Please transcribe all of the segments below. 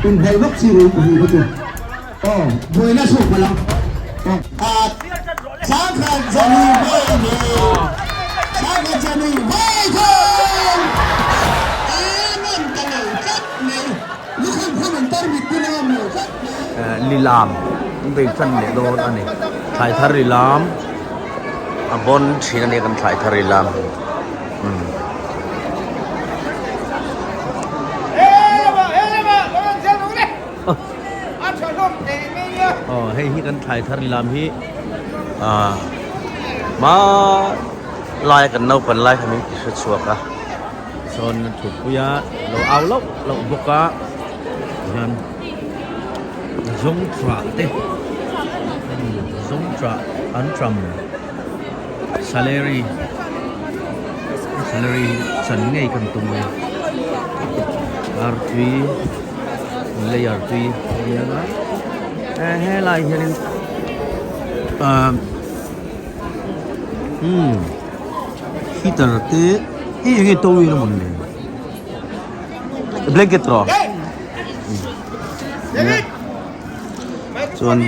Inhnaih vak chi ru ru kha chu. Aw, buaina chhuak palh ang. Aw. Sangkhat zani vai nei. Sangkhat zani vai thawm. Amen ka lo tlat mai. Lukham khan an tar mit tin a maw tlat mai. Lilam an bei tan leh dawn a ni. Thlai thar lilam a bawn thin a ni kan thlai thar lilam. Aw hei hi kan thlai thar lam hi ah hma lai kan naupan lai kha min ti hre chhuak a sawn thutpui a lo au loh loh bawk a hian zawng tah te zawng tah an ṭam. Salary salary chan ngei kan tum a artui lei artui a ni ang a eh helai hianin ah umm heater te hei enge to in a mawn le blanket rawh chuan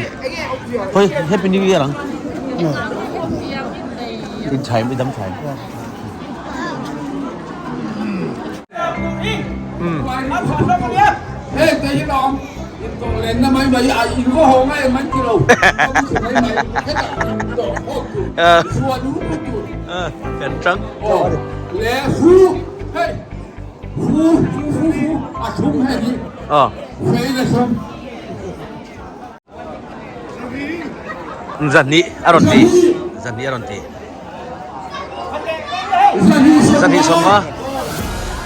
hawi happy new year ang in thaim i dam thaim Hei te hi lawm in tawh len na mai mai a in va haw ngai man ti lo mai mai hetah tawh khawm tur chhuan u tur kan tang le hu hei hu hu hu hu a thum hei hi fei le thum Zahnih a rawn ti. Zahnih a rawn ti. Zahnih sawmnga.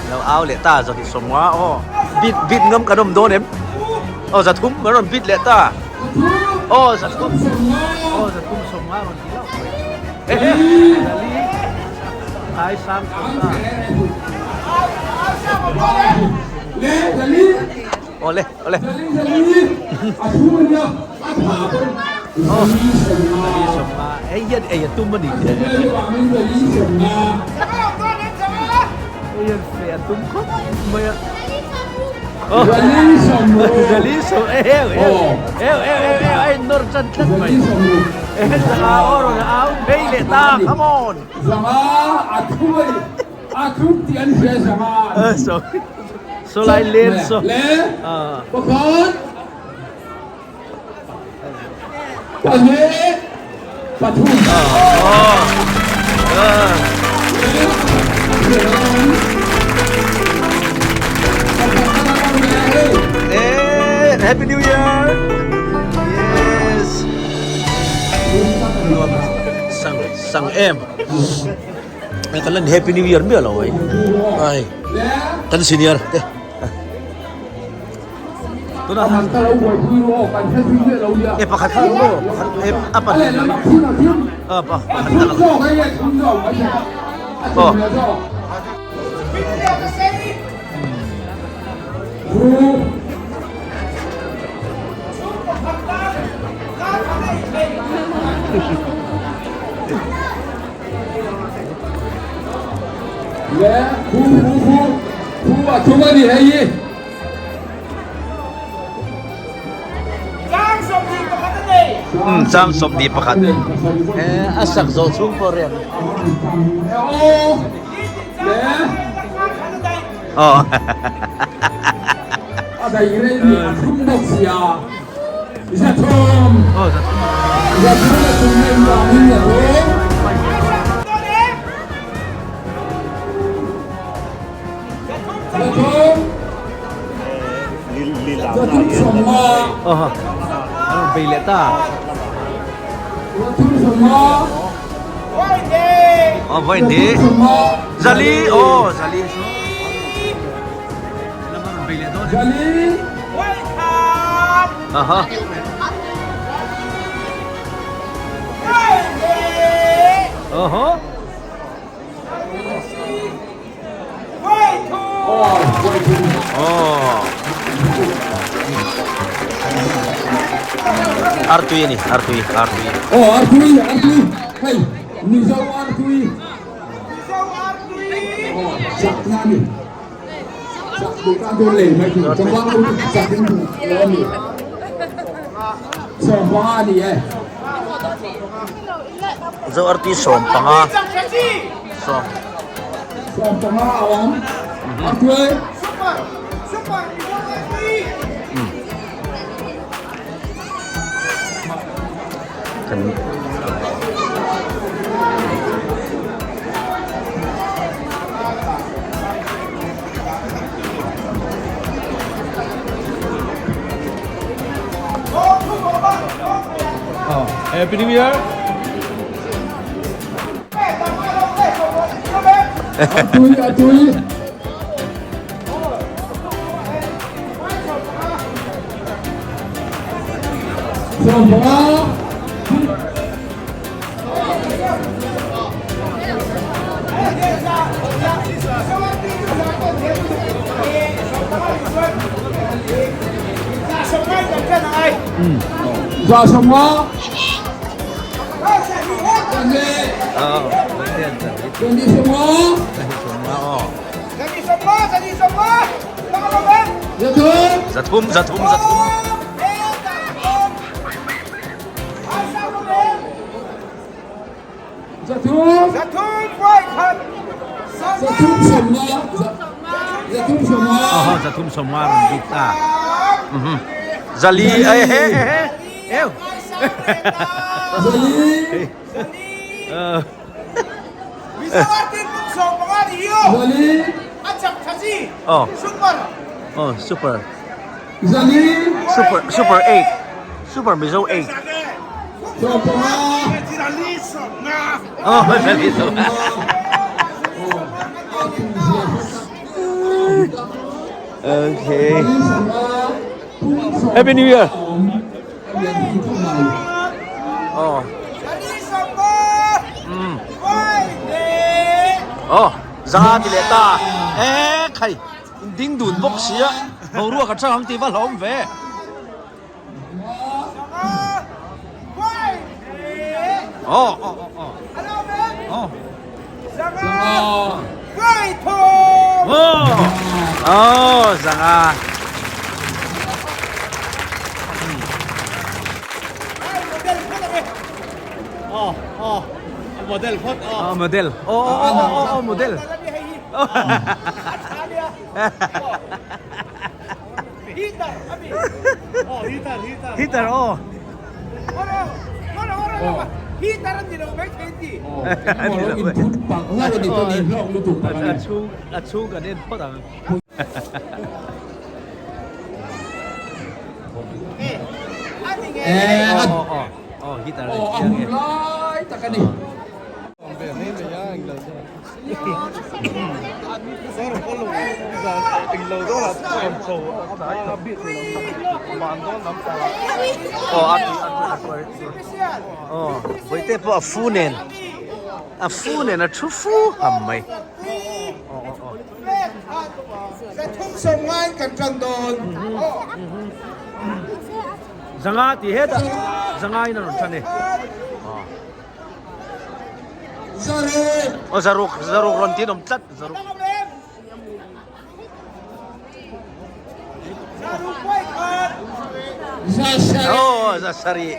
Lo au leh ta zahnih sawmnga aw. Bit bit ngam kan awm dawn em? Aw zathum a rawn bit leh ta. Aw zathum. Aw zathum sawmnga a rawn ti lo. Ehe. Zali. Ai sang sawmnga. Awle awle. Hei hian ei a tum a ni. Hei hian fe a tum khawp mai a. Zali sawm eu eu eu eu eu eu a innawr chan tlat mai. Zanga aw rawn au phei leh ta come on. Zanga a thum a ni. A thum tih an hria zanga. Saw lai len saw. Le pakhat pahnih pathum. Eh, Happy New Year! Yes! Sang sang em. Kan lan Happy New Year miah lo ai. Ai. Kan senior te. Tuna han. E pakhat kha mo pakhat e apa ni. A pa pakhat ta. Oh. Le hu hu hu hu a thum a ni hei hi. Chang 21 a sak zawh chhung pawh riak. Aw. A dai rei ni a thum bawk sia. Zathum. Aw zathum. Zathum a tum em vangin zathum. Zathum. Zathum 50. Aw. Bei leh ta. Zathum 50. Aw vawi ni. Zali aw zali. Zali. Aha. Oho. Oh. Artui ani, artui, artui. Oh, artui, artui. Hei, Mizo artui. Mizo artui. Oh, chak na ni. Zo arti 15 sawm. Kan Happy New Year! Atui, atui. Zathum zathum zathum. Zathum sawmnga rawn bik ta. Zali e he e he eu. Oh. Oh, super. Super super 8. Super Mizo 8. Oh, zali sawmnga. Okay. Happy New Year. Oh. Oh, za ti leh ta. E khai ding dun bawk sia. Boruak a chang ang tih va hlawm ve. Oh, oh, oh, oh. Oh. Oh. Oh, zanga. Oh, oh. Model phawt. Oh, model. Oh, oh, oh, oh, oh, model. Heater aw. A chhung a chhung kan en phawt ang. Aw aw aw heater a ni chiang e. Aw vawi te pawh a fu nen a fu nen a thu fu ham mai zanga tih hetah zanga in a rawn tan e. Aw zaruk zaruk rawn tin awm tlat zaruk. Aw zasarih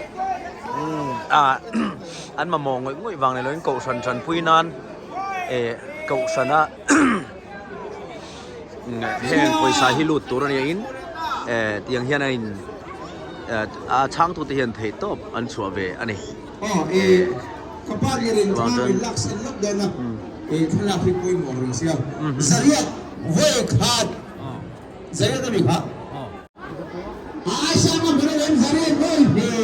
ah an mamawh ngawih ngawih vang leh loin kohhran tanpui nan eh kohhrana heng pawisa hi lut tur a nia in eh tiang hian a in eh a chhangtute hian theihtawp an chhuah ve a ni. Aw e ka partner in thla min lak san lawk dawn a e thlalak hi pawimawh reng sia zariat vawi khat zariat a mi kha a aisa nga hmuna lem zariat vawi hnih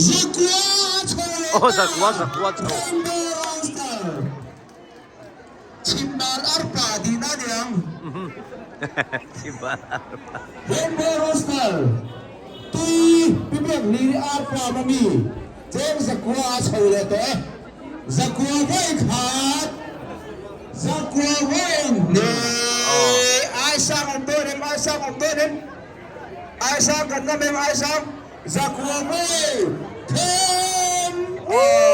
zakua chho leh aw zakua zakua chho chhimbar arpa tihna a niang. Chhimbar arpa. Rainbow Rooster tui pibiak lir arpa mami cheng zakua a chho leh tawh e. Zakua vawi khat, zakua vawi hnih, aisang awm dawn em, aisang awm dawn em, aisang kan ngam em, aisang zakua vawi them. Zakua.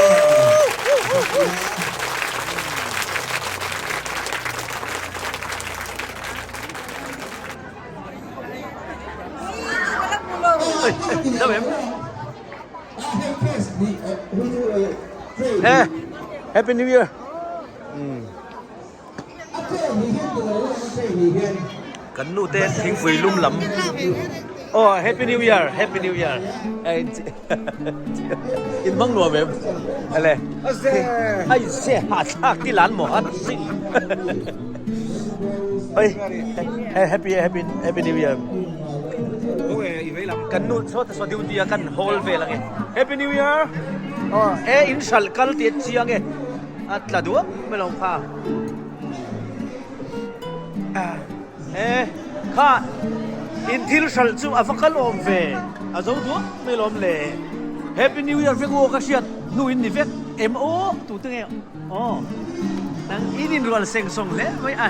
Dam em? Eh, Happy New Year. Kan nu te thingpui lum lam. Oh, Happy New Year, Happy New Year. In mang nuam em? Ale. Ai se ha thlak ti lan mo hat sing. Oi, happy happy happy New Year. Kan nu chaw te saw duty a kan hall vel ange. Happy New Year. Oh, e in hral kal ti chiang e. A tla duak mai lo kha. E kha in thil hral chu a va kal awm ve. A zo duak mai lawm le. Happy New Year vek u ka hriat hnu in ni vek em aw tu te nge aw. Nang in in rual seng sawng hle mai a.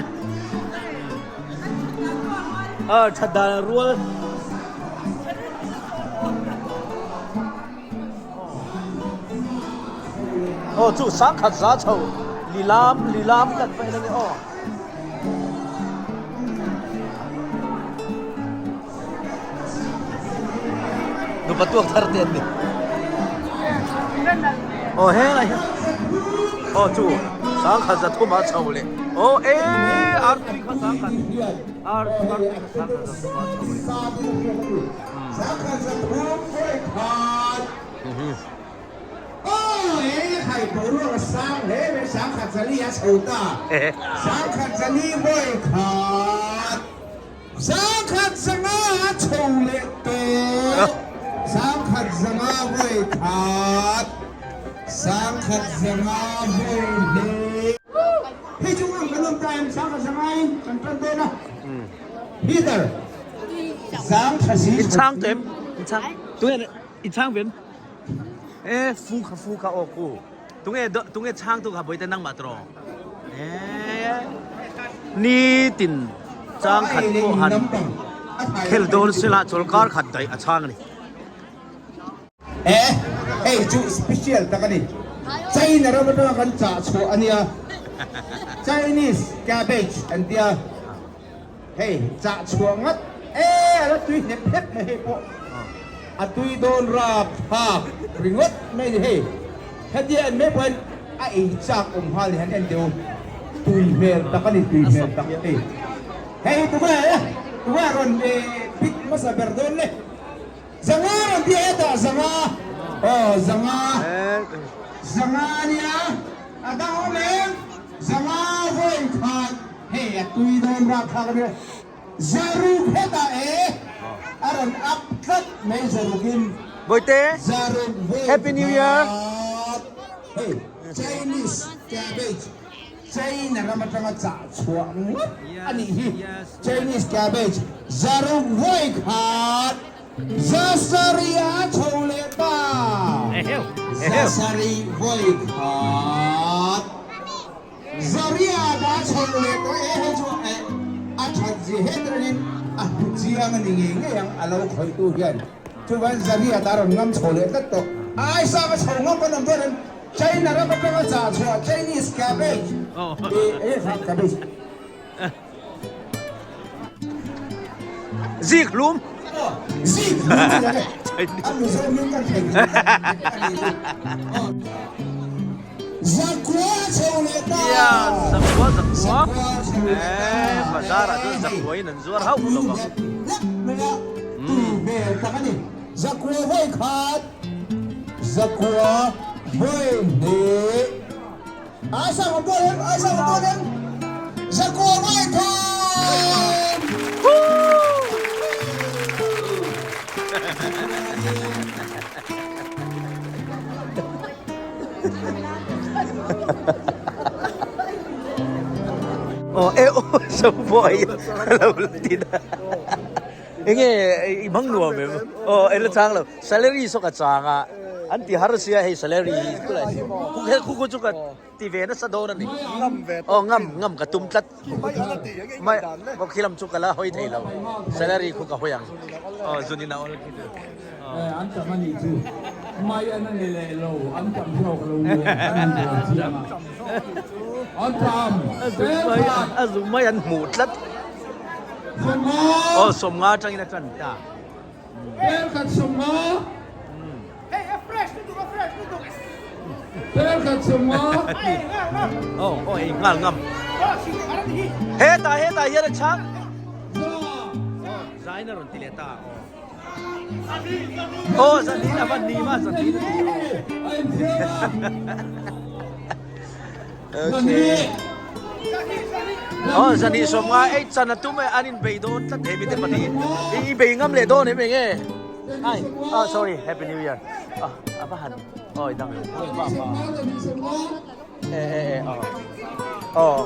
A that dan a rual. Aw chu sangkhat za chho lilam lilam kan paih na ni aw. Nupa tuak thar te an ni. Aw helai hi. Aw chu sangkhat za thum ah chho leh. Aw e artui kha sangkhat ar artui kha sangkhat za thum ah chho leh. Sangkhat za thum vawi khat. Aw e khai boruak a sang hle mai sangkhat za li a chho ta. Sangkhat za li vawi khat. Sangkhat zanga a chho leh tawh. Sangkhat zanga vawi khat. Sangkhat zanga vawi hnih. Hei chu ang kan awm ta em sangkhat zanga in kan tan dawn a. Peter zang tha si. In chhang tawh em? In chhang. Tunge in chhang ve em? E fu kha fu kha aw ku. Tunge tunge chhang tu kha bawihte nangmah tawh. E nitin chang khat pawh han khel dawn sela chawlkar khat daih a chhang a ni. E hei chu special tak a ni. China ram atanga kan chah chhuah a nia. Chinese cabbage an tia. Hei chah chhuah ngat e a la tui hnep hnep mai hei pawh a tui dawn rap thlak ringawt mai ni hei hetia en mai pawhin a ei chak awm nghal ni han en teh u tui hmel tak a ni tui hmel tak hei hei tunge tunge rawn pick hmasa ber dawn le zanga rawn ti hetah zanga aw zanga zanga ania a dang awm em zanga vawi khat. Hei a tui dawn rapthlak a nia. Zaruk hetah e a rawn up tlat mai Zarukin. Bawihte, Zaruk vawi Happy New Year! khat. Hei Chinese cabbage, China ram atanga chah chhuah ngawt a nih hi. Chinese cabbage, Zaruk vawi khat. Zasari a chho leh ta. Zasari vawi khat. Zaria dah chho leh tawh e hei chu eh a that zia het rengin a hmu chiang a ni ngei ngei ang a lo khawihtu hian chuvan Zaria dah rawn ngam chho leh tlat tawh a aisa va chho ngam kan awm dawn em China ram atanga chah chhuah Chinese cabbage eh eh cabbage Zik hlum Zik hlum chu ni a Mizo hming kan thei tlat a ni chu. Zakua chho leh ta. Ia, zakua zakua. Eh, bazar ah chuan zakua in an zuar hauh lo ang. Lek mai a, tui hmel tak a ni. Zakua vawi khat, zakua vawi hnih. Ai sang awm dawn em? Ai sang awm dawn em? Zakua vawi thum! Aw e aw so boy lo la ti da enge i hmang nuam em aw e la chang lo salary saw ka chang a an ti har sia hei salary hi kulai khu khe khu khu chu ka ti ve nasa dawn a ni aw ngam ngam ka tum tlat mai bawk khi lam chu ka la hawi thei lo salary khu ka hawi ang aw zunin a awl khi chu. An tam a nih chu. Mai an a ni leh lo, an tam zawk lo nuam an in buai chiang a. An tam! Zel khat! A zu mai an hmuh tlat. Sawmnga! Aw sawmnga atangin a tan ta. Tel khat 50. Tel khat 50. Aw aw ei nghal ngam. Hetah hetah hian a chhang. Zain a rawn ti leh ta. Aw zanin a van ni ma zanin a ti. Okay. Oh, zani som nga ei chan a tum e an in bei dawn tlat he mi te pahnih i bei ngam leh dawn em eng e ai oh sorry happy new year ah a va han oi dang e e e oh oh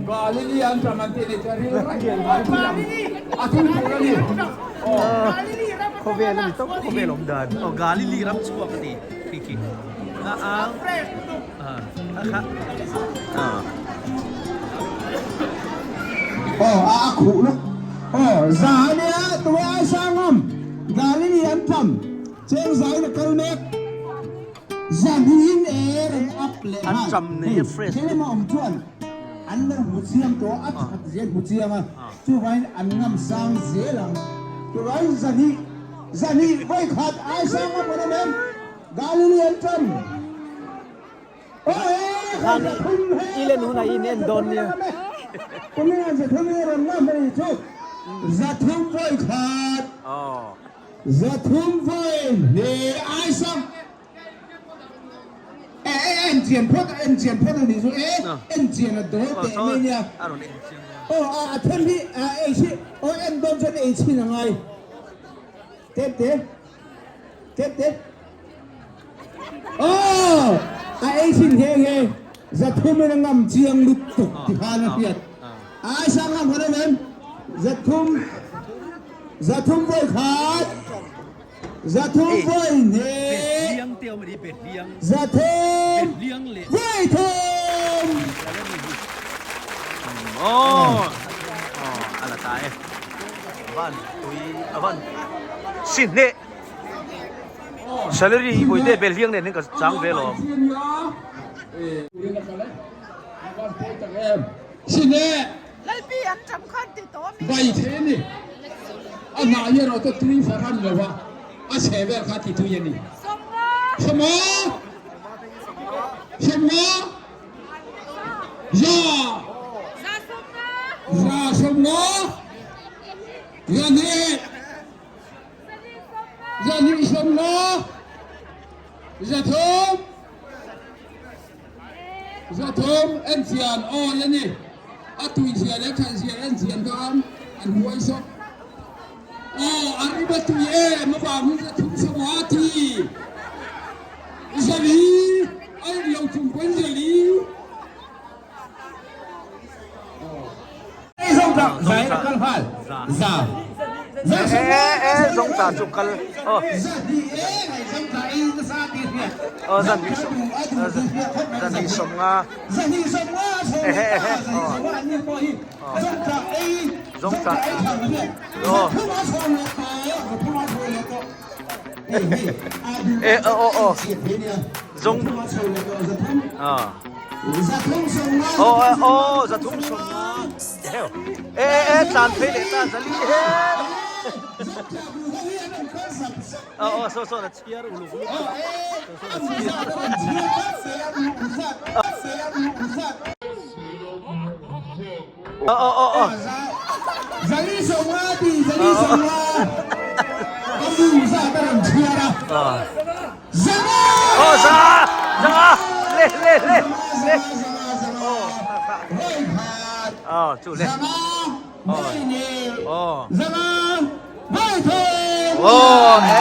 Galili an ṭam an tih ni chu a ril raih mai a thil tur a ni. Khawvel a ni tawp khawvel awm dan. Aw Galili ram chhuak a ni khi khi. A ang. A kha. Aw a a khuh lawk. Aw za a nia tunge ai sang ngam. Galili an ṭam cheng zain a kal mek. Zahnihin e rawn up leh nghal. Hei thil emaw awm chuan an lo hmu chiang tawh a, a that zel hmu chiang a, chuvangin an ngam sang zel ang. Chuvangin zahnih, zahnih vawi khat ai sang ngam an awm em? Galili an ṭan. Aw e, kha zathum he, zathum in a ngam e. Kumin ah zathum in a rawn ngam a nih chu. Zathum vawi khat. 300 vawi hne ai sang e e en chian phawt en chian phawt a nih chu e en chian a dawl teh mai nia aw a a then hi a ei chi aw en dawn chuan ei chhin a ngai tep te tep te aw a ei chhin nghe nghe 300 in a ngam chiang lutuk ti khan a hriat ai sang ngam khan em em 300 300 vawi khat, 300 vawi hnih, 300 vawi thum. Aw a la ta e van tui a van si hneh salary hi pawite bel hliang nen hian ka chang ve lo. Lalpi an ṭam khan ti tawh mi. Bai thei a ni. A hnah hi erawh chu tui fahran lo a, a chhe vel kha ti tui a ni. 50. 50. 50. Za. 150. 150. 200. 250. 300. 100. 300 en chian awi a ni. A tui zia leh that zia en chian khan an huai sawk. Aw, a rim a tui em avangin 350 ti. 400, a in lo chung pawn 400. E e tlan phei leh ta 400 he aw aw saw saw na chhiar uluk lutuk aw aw aw aw aw za za le le le le aw chu le aw aw e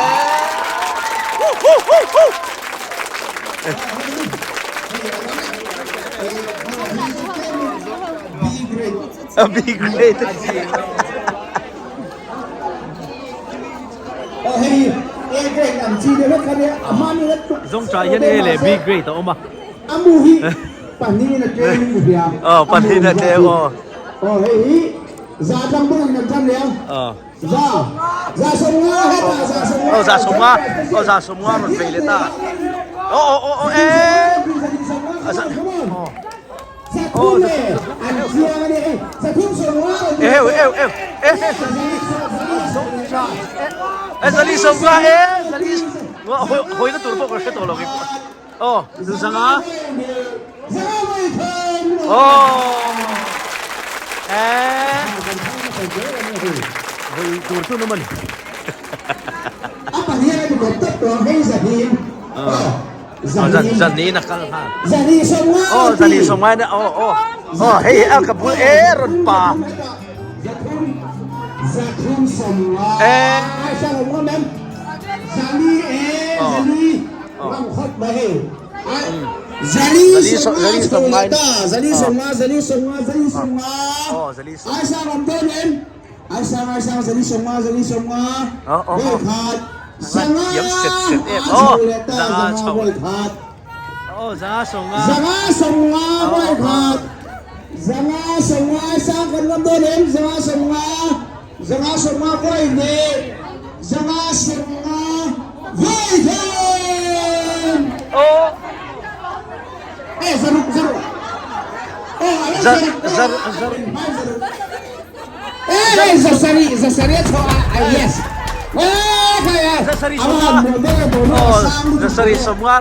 hu hu hu hu Be great. Zawngṭah hian A leh B grade a awm a. Aw pahnihin a tlem aw. Aw 150 aw 150 rawn bei leh ta. Aw aw aw aw e. Aw. Eu eu eu e e zali sawmnga e zali hawina tur pawh ka hre tawh lo kei pawh aw zanga aw e hawi tur chu an awm a ni. Zan niin a kal nghal. Aw zani sawmnga in aw aw aw hei a ka bul e rawn pa. E Zali 50 zali 50 zali 50 aw zali Thiam set set em aw zanga chho aw zanga sawmnga zanga sawmnga vawi khat zanga sawmnga sang kan ngam dawn em zanga sawmnga zanga sawmnga vawi hnih zanga sawmnga vawi thum aw e zaruk zaruk aw alo zaruk zaruk zaruk Zasarih sawmnga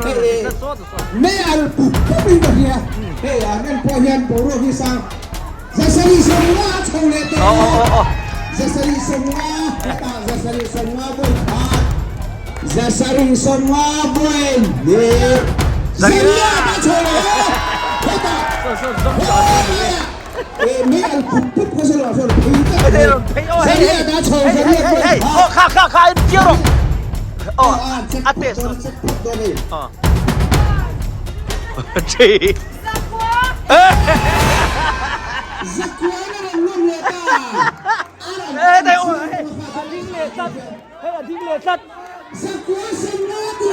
Aw kha kha kha in chiar rawh aw a test aw chi eh đây ôi a ding leh tlat hei a ding leh tlat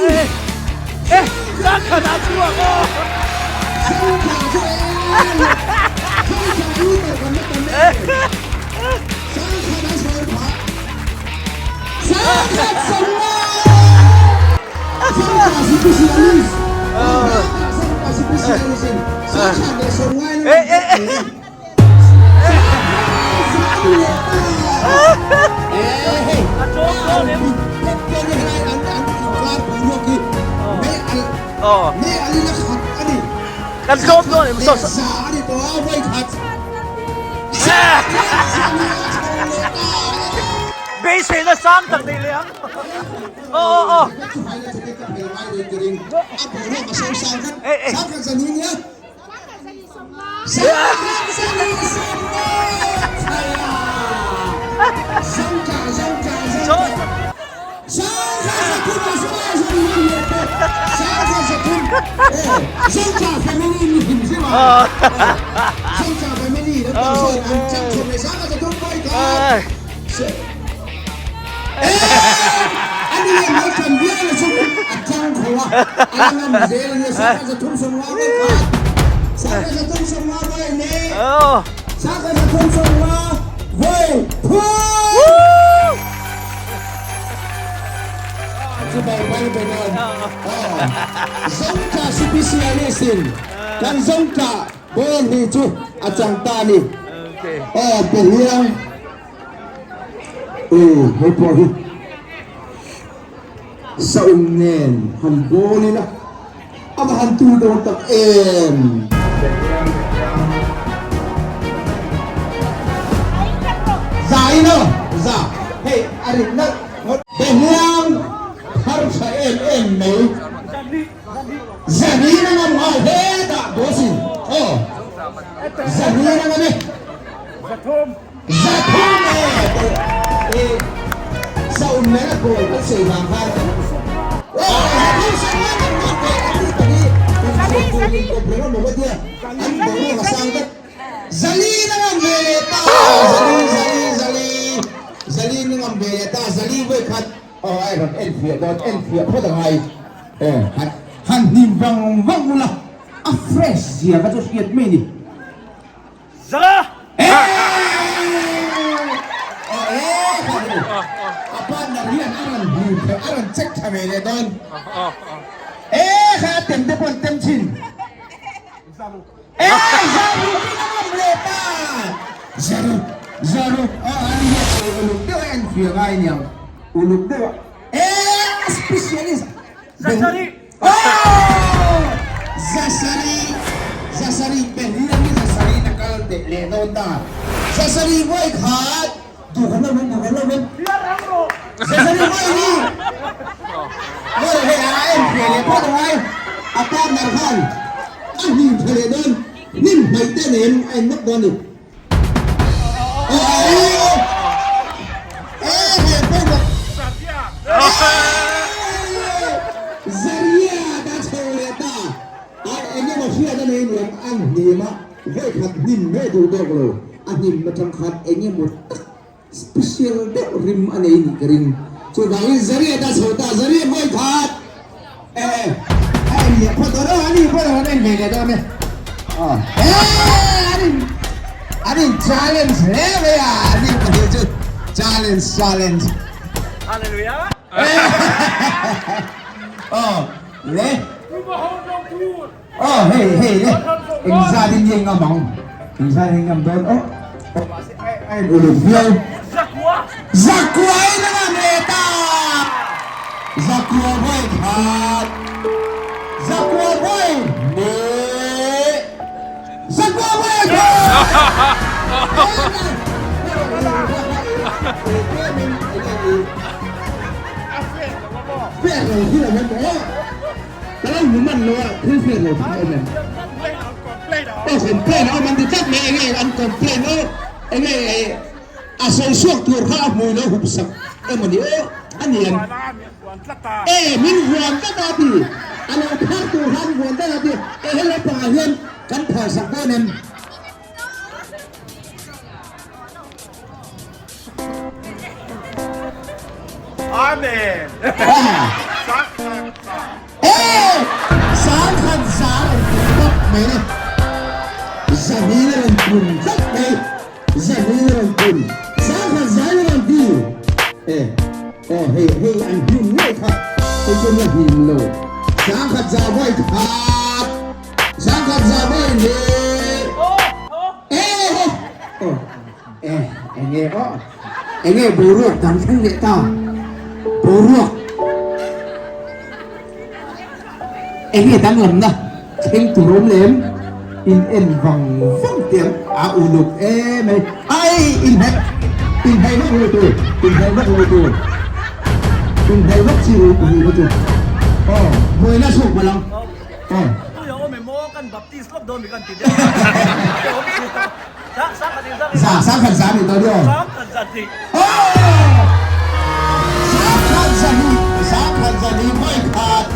eh eh zakhat a chhuak aw Eh eh eh A tlawm dawn em? Aw. Kan tlawm dawn em? So so. Beiseina sang tak nei leh ang. Aw aw aw. Eh eh. Hei pawh hi saum nen han bawl ila a va han tui dawn tak em. Za in aw za hei a rin nalh ngawt. Behliang thar tha em em mai Zahnin a ngam nghal hetah boss in aw Zahnin a ngam e. Zathum e e saum nen a kawl kan sawi vang khan aw zathum sawi ngai kan ngam ve an ti tak hi inchhuah tur in kawp reng a maw ka tia an boruak a sang vek zali na ngam ve leh ta zali zali zali zali na ngam ve leh ta zali vawi khat aw ai rawn en fiah dawn en fiah phawt a ngai e han han hnim vang vang ula a fresh zia kha chu hriat mai a ni. Zara! A partner hian a rawn hmu theih a rawn check tha ve leh dawn. E kha a tem te pawh an tem thin. E Zarukin a ngam leh ta. Zaruk zaruk aw an hi uluk deuh a en fiah ngai aniang uluk deuh a eh specialist Zasari oh Zasari Zasari behliam hi Zasari na kal teh leh dawn ta Zasari vawi khat duh kan lo awm duh kan lo awm Zasari vawi hi vawi hei a en fiah leh phawt angai a partner khan a hlim tha leh dawn. Hnim hnaih te nen a en nawk dawn a ni. Zaria ta chho leh ta a eng emaw hriat a nei nuam a hnim a, vawikhat hnim ngei duh tawk lo, a hnim atang khan eng emaw tak special deuh rim a nei nih ka ring. Chuvangin Zaria ta chho ta, Zaria vawikhat e a en leh phawt dawn a, ani pawh an en ve leh dawn e. E an in an in challenge hle mai a, ani pahnih chu challenge challenge. Hallelujah. Aw le. Aw hei hei le engzat in nge ngam ang engzat in ngam dawn aw aw mahse a a in uluk viau Zakua Zakua in a ngam leh ta Zakua vawi khat Zakua vawi hnih Zakua vawi khat Fair lo hi lo em aw Ka lo hmu man lo a, thil hriat lo thei awm em? Aw complain a awm an ti tlat mai, enge an complain aw, enge a sawi chhuak tur kha a hmui lo hup sak emaw ni aw, a ni em? E min vuan tlat a ti, a lo phar tur kha an vuan tlat a ti, e helai pangah hian kan phar sak dawn em? Amen. Eh! Sangkhat za rawn ti tawp mai ni. Zanin a rawn pun tlat mai. Zanin a rawn pun. Sangkhat za in a rawn ti. Eh, aw hei hei an hlim ngei kha. Hei chu an la hlim lo. Sangkhat za vawi khat. Sangkhat za vawi hnih. Eh! Aw, eh, enge aw. Enge boruak dang thleng leh ta? Boruak enge danglamna thleng tur awm lem? In en vang vang teh ang a uluk em mai. Ai inhnaih inhnaih vak ru tur, inhnaih vak ru tur, inhnaih vak chi ru ru kha chu. Aw, buaina chhuak palh ang. Aw. Tui a awm em aw, kan baptist lawk dawn mi kan ti deuh. Za sangkhat za nih tawh dio. Sangkhat za hnih. Sangkhat za hnih, sangkhat za hnih vawi khat,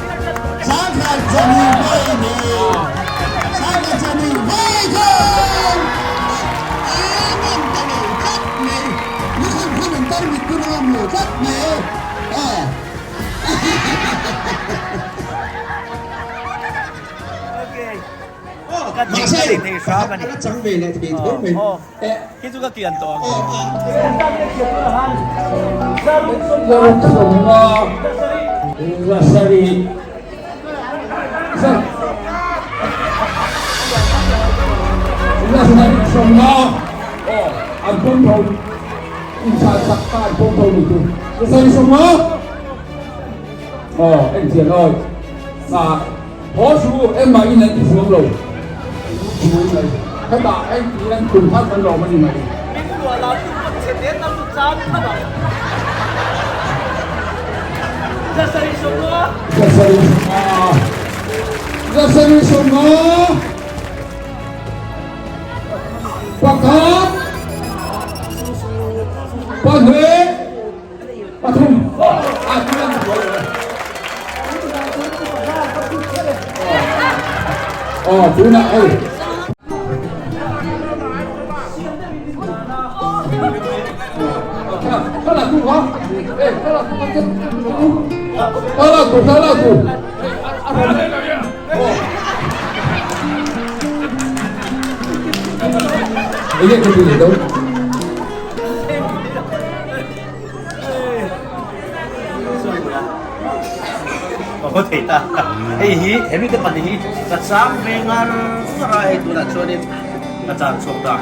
sangkhat za hnih vawi hnih, sangkhat za hnih vawi thum. A ngam ta lo tlat mai. Lukham khan an tar mit pawn a ngam lo tlat mai. Aw. Okay. Mahse, pakhat a la chang ve leh thei tho mai. Khi chu ka kian tawh ang. Zaruk sawmnga zasarih zasarih sawmnga aw an pawm tho inchhal sak kha an pawm tho ni chu zasarih sawmnga aw engchian awi Haw chu engmah in an ti zuam lo mai mai. Hetah heng ti hian kum khat kan lawm a ni mai. Min luah la chu kawt chhe te tam chang khat ang. Zasarih sawmnga. Zasarih sawmnga. Zasarih sawmnga. Pakhat. Pahnih. Pathum a tuan Aw tunah hei Kala tu ha eh kala tu kala tu kala tu Ini ke sini tu. Ka thei ta. Hei hi hemi te pahnih hi ka chang ve ngar ngar a hei tunah chuanin ka chang chhuak ta.